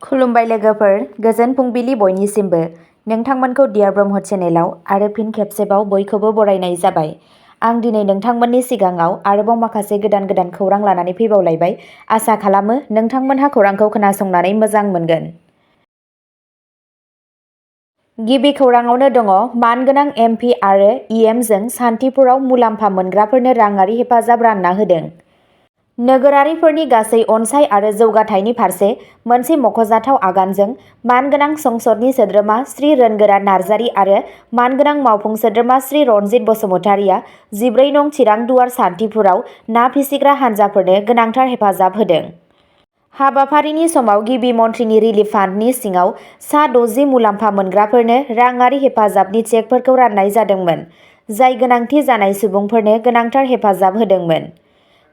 खुलुमबाय लोगोफोर, गोजोन फुंबिलि बयनिसिमबो। नोंथांमोनखौ डियार ब्रह्म चेनेलाव आरो फिन खेबसेबाव बयखौबो बरायनाय जाबाय। आं दिनै नोंथांमोननि सिगाङाव आरोबाव माखासे गोदान खौरां लानानै फैबावलायबाय। आसा खालामो नोंथांमोनहा खौरांखौ खोनासंनानै मोजां मोनगोन। गिबि खौराङावनो दङ मानगोनां एमपि आरो इएमजों सान्थिपुराव मुलाम्फा मोनग्राफोरनो राङारि हेफाजाब रानना होदों। नोगोरारिफोरनि गासै अनसाय आरो जौगाथायनि फारसे मोनसे मख'जाथाव आगानजों मानगोनां संसदनि सोद्रोमा श्री रोनगोरा नार्जारी आरो मानगोनां मावफुं सोद्रोमा श्री रनजित बसुमतारीया 14 नं चिरां दुवार सान्थिपुराव ना फिसिग्रा हान्जाफोरनो गोनांथार हेफाजाब होदों। हाबाफारिनि समाव गिबि मन्थ्रिनि रिलिफ फान्डनि सिङाव सा 60 मुलाम्फा मोनग्राफोरनो राङारि हेफाजाबनि चेकफोरखौ राननाय जादोंमोन, जाय गोनांथि जानाय सुबुंफोरनो गोनांथार हेफाजाब होदोंमोन।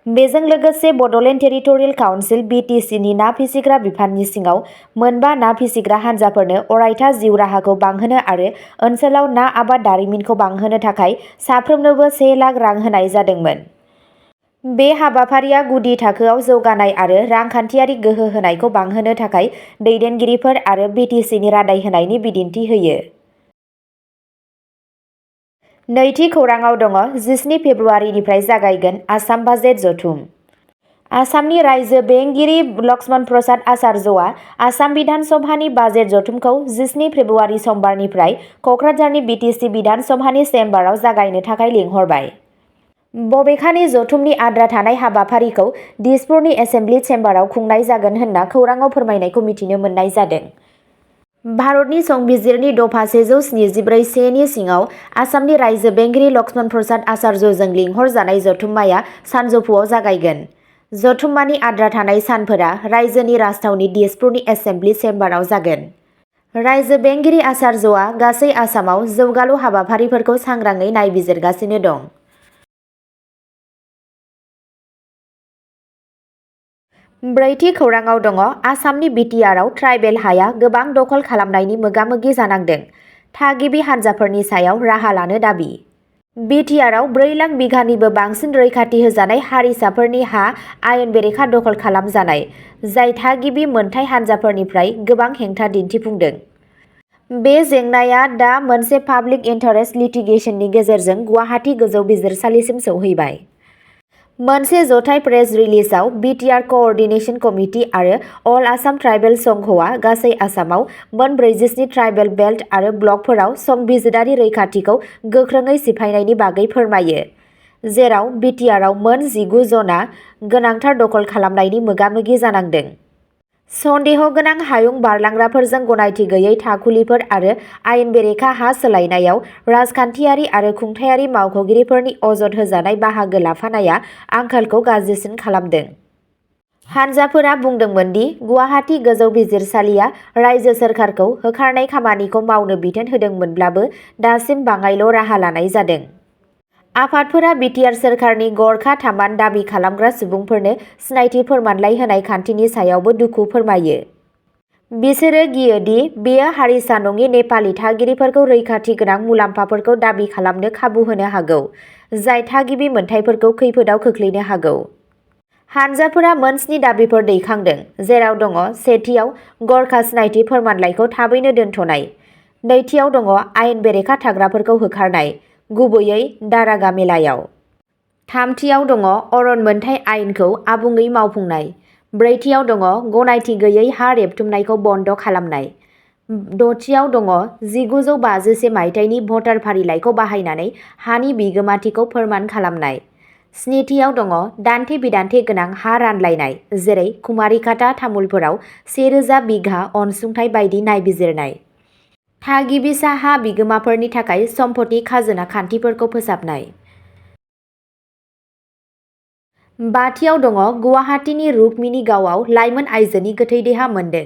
बेजों लोगोसे बड'लेण्ड टेरिटरियेल काउन्सिल BTCनि ना फिसिग्रा बिफाननि सिङाव मोनबा ना फिसिग्रा हान्जाफोरनो अरायथा जिउ राहाखौ बांहोनो आरो ओनसोलाव ना आबाद दारिमिनखौ बांहोनो थाखाय साफ्रोमनोबो 1 लाख रां होनाय जादोंमोन। बे हाबाफारिया गुदि थाखोआव जौगानाय आरो रांखान्थियारि गोहो होनायखौ बांहोनो थाखाय दैदेनगिरिफोर आरो BTCनि रादाय होनायनि बिदिन्थि होयो। नैथि खौराङाव दङ 17 फेब्रुवारिनिफ्राय जागायगोन आसाम बाजेट जथुम। आसामनि रायजो बेंगिरि लक्ष्मण प्रसाद आचार्यआ आसाम बिधान सभानि बाजेट जथुमखौ 17 फेब्रुवारि समबारनिफ्राय क'क्राझारनि BTC बिधान सभानि चेम्बाराव जागायनो थाखाय लिंहरबाय। बबेखानि जथुमनि आद्रा थानाय हाबाफारिखौ दिसपुरनि एसेम्बलि चेम्बाराव खुंनाय जागोन होनना खौराङाव फोरमायनायखौ मिथिनो मोननाय जादों। भारतनि संबिजिरनि दफा 174(1) नि सिङाव आसामनि रायजो बेंगिरि लक्ष्मण प्रसाद आचार्यजों लिंहरजानाय जथुम्माया सानजौफुआव जागायगोन। जथुम्मानि आद्रा थानाय सानफोरा रायजोनि राजथावनि दिसपुरनि एसेम्बलि चेम्बाराव जागोन। रायजो बेंगिरि आचार्यआ गासै आसामाव जौगालु हाबाफारिफोरखौ सांग्राङै नायबिजिरगासिनो दं। ब्रैथि खौराङाव दङ आसामनि बिटिआरआव ट्राइबेल हाया गोबां दखल खालामनायनि मोगा-मोगि जानांदों। थागिबि हान्जाफोरनि सायाव राहा लानो दाबि। बिटिआरआव 4 लाख बिघानिबो बांसिन रैखाथि होजानाय हारिसाफोरनि हा आयेन बेरेखा दखल खालामजानाय, जाय थागिबि मोनथाय हान्जाफोरनिफ्राय गोबां हेंथा दिन्थिफुंदों। बे जेंनाया दा मोनसे पाब्लिक इन्टारेस्ट लिटिगेसननि गेजेरजों गुवाहाटी गोजौ बिजिरसालिसिम सौहैबाय। मोनसे जथाय प्रेस रिलिजआव बिटिआर क'अर्डिनेशन कमिटि आरो अल आसाम ट्राइबेल संघआ गासै आसामाव मोन 47 ट्राइबेल बेल्ट आरो ब्लकफोराव संबिजिरारि रैखाथिखौ गोख्रोङै सिफायनायनि बागै फोरमायो, जेराव बिटिआरआव मोन 19 जना गोनांथार दखल खालामनायनि मोगा-मोगि जानांदों। सन्देह गोनां हायुं बारलांग्राफोरजों गनायथि गैयै थाखुलिफोर आरो आयेन बेरेखा हा सोलायनायाव राजखान्थियारि आरो खुंथायारि मावख'गिरिफोरनि अजद होजानाय बाहागो लाफानाया आंखालखौ गाज्रिसिन खालामदों। हान्जाफोरा बुंदोंमोन दि गुवाहाटी गोजौ बिजिरसालिया रायजो सोरखारखौ होखारनाय खामानिखौ मावनो बिथोन होदोंमोनब्लाबो दासिम बाङाइल' राहा लानाय जादों। आफादफोरा बिटिआर सोरखारनि गरखा थामान दाबि खालामग्रा सुबुंफोरनो सिनायथि फोरमानलाइ होनाय खान्थिनि सायावबो दुखु फोरमायो। बिसोरो गियो दि बेयो हारिसा नङि नेपालि थागिरिफोरखौ रैखाथि गोनां मुलाम्फाफोरखौ दाबि खालामनो खाबु होनो हागौ, जाय थागिबि मोनथायफोरखौ खैफोदाव खोख्लैनो हागौ। हान्जाफोरा मोन 7 दाबिफोर दैखांदों, जेराव दङ सेथियाव गरखा सिनायथि फोरमानलाइखौ थाबैनो दोनथ'नाय। नैथियाव दङ आयेन बेरेखा थाग्राफोरखौ होखारनाय, गुबैयै दारागा मेलायाव। थामथियाव दङ अरन मोनथाय आयेनखौ आबुङै मावफुंनाय। ब्रैथियाव दङ गनायथि गैयै हा रेबथुमनायखौ बन्द खालामनाय। द'थियाव दङ 1951 मायथाइनि भटार फारिलाइखौ बाहायनानै हानि बिगोमाथिखौ फोरमान खालामनाय। स्निथियाव दङ दान्थे-बिदान्थे गोनां हा रानलायनाय, जेरै कुमारिकाटा तामुलपुराव 1000 बिघा अनसुंथाइ बायदि नायबिजिरनाय। थागिबिसा हा बिगोमाफोरनि थाखाय सम्पति खाजोना खान्थिफोरखौ फोसाबनाय। बाथियाव दङ गुवाहाटीनि रुक्मिणी गावआव लाइमोन आइजोनि गोथै देहा मोन्दों।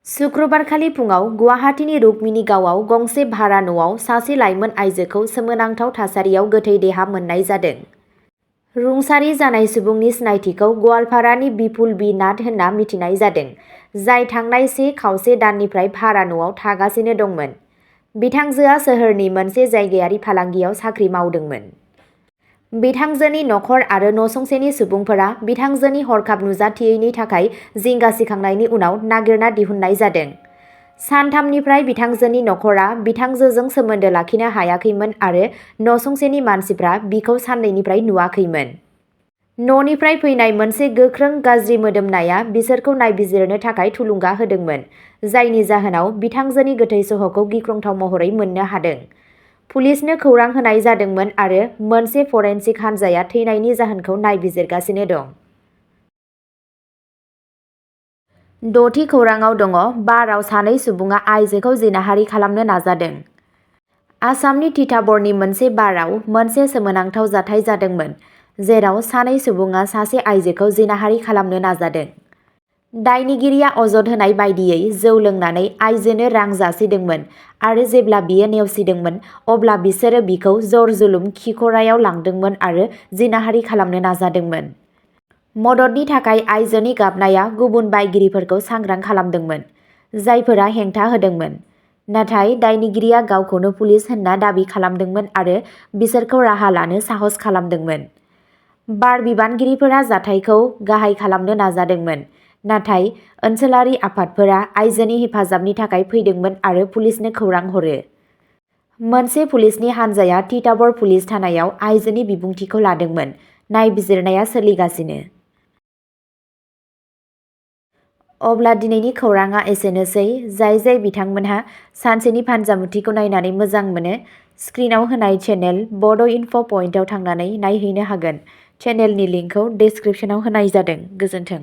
सुक्रुबारखालि फुङाव गुवाहाटीनि रुक्मिणी गावआव गंसे भारा न'आव सासे लाइमोन आइजोखौ सोमोनांथाव थासारियाव गोथै देहा मोननाय जादों। रुंसारि जानाय सुबुंनि सिनायथिखौ गवालपारानि बिपुल बि नाथ होनना मिथिनाय जादों, जाय थांनाय 1.25 दाननिफ्राय भारा न'आव थागासिनो दंमोन। बिथांजोआ सोहोरनि मोनसे जायगायारि फालांगियाव साख्रि मावदोंमोन। बिथांजोनि नखर आरो नसुंसेनि सुबुंफोरा बिथांजोनि हरखाब नुजाथियैनि थाखाय जिंगा सिखांनायनि उनाव नागिरना दिहुननाय जादों। सानथामनिफ्राय बिथांजोनि नखरा बिथांजोजों सोमोन्दो लाखिनो हायाखैमोन आरो नसुंसेनि मानसिफ्रा बिखौ साननैनिफ्राय नुवाखैमोन। न'निफ्राय फैनाय मोनसे गोख्रों गाज्रि मोदोमनाया बिसोरखौ नायबिजिरनो थाखाय थुलुंगा होदोंमोन, जायनि जाहोनाव बिथांजोनि गोथै सह'खौ गिख्रंथाव महरै मोननो हादों। पुलिसनो खौरां होनाय जादोंमोन आरो मोनसे फरेनसिक हानजाया थैनायनि जाहोनखौ नायबिजिरगासिनो दं। द'थि खौरांआव दङ बाराव सानै सुबुङा आइजोखौ जिनाहारि खालामनो नाजादों। आसामनि तिताबरनि मोनसे बाराव मोनसे सोमोनांथाव जाथाय जादोंमोन, जेराव सानै सुबुङा सासे आइजोखौ जिनाहारि खालामनो नाजादों। दायनिगिरिया अजद होनाय बायदियै जौ लोंनानै आइजोनो रां जासिदोंमोन आरो जेब्ला बियो नेवसिदोंमोन अब्ला बिसोरो बिखौ जर-जुलुम खिखरायाव लांदोंमोन आरो जिनाहारि खालामनो नाजादोंमोन। मददनि थाखाय आइजोनि गाबनाया गुबुन बायगिरिफोरखौ सांग्रां खालामदोंमोन, जायफोरा हेंथा होदोंमोन। नाथाय दायनिगिरिया गावखौनो पुलिस होनना दाबि खालामदोंमोन आरो बिसोरखौ राहा लानो साहस खालामदोंमोन। बार बिबानगिरिफोरा जाथायखौ गाहाय खालामनो नाजादोंमोन, नाथाय ओनसोलारि आफादफोरा आइजोनि हेफाजाबनि थाखाय फैदोंमोन आरो पुलिसनो खौरां हरो। मोनसे पुलिसनि हानजाया तिताबर पुलिस थानायाव आइजोनि बिबुंथिखौ लादोंमोन। नायबिजिरनाया सोलिगासिनो। अब्ला दिनैनि खौरांआ एसेनोसै। जाय बिथांमोनहा सानसेनि फानजामुथिखौ नायनानै मोजां मोनो, स्क्रिनाव होनाय चेनेल बड' इनफ' पइन्टआव थांनानै नायहैनो हागोन। चेनेलनि लिंकखौ डेस्क्रिप्शनाव होनाय जादों। गोजोन्थों।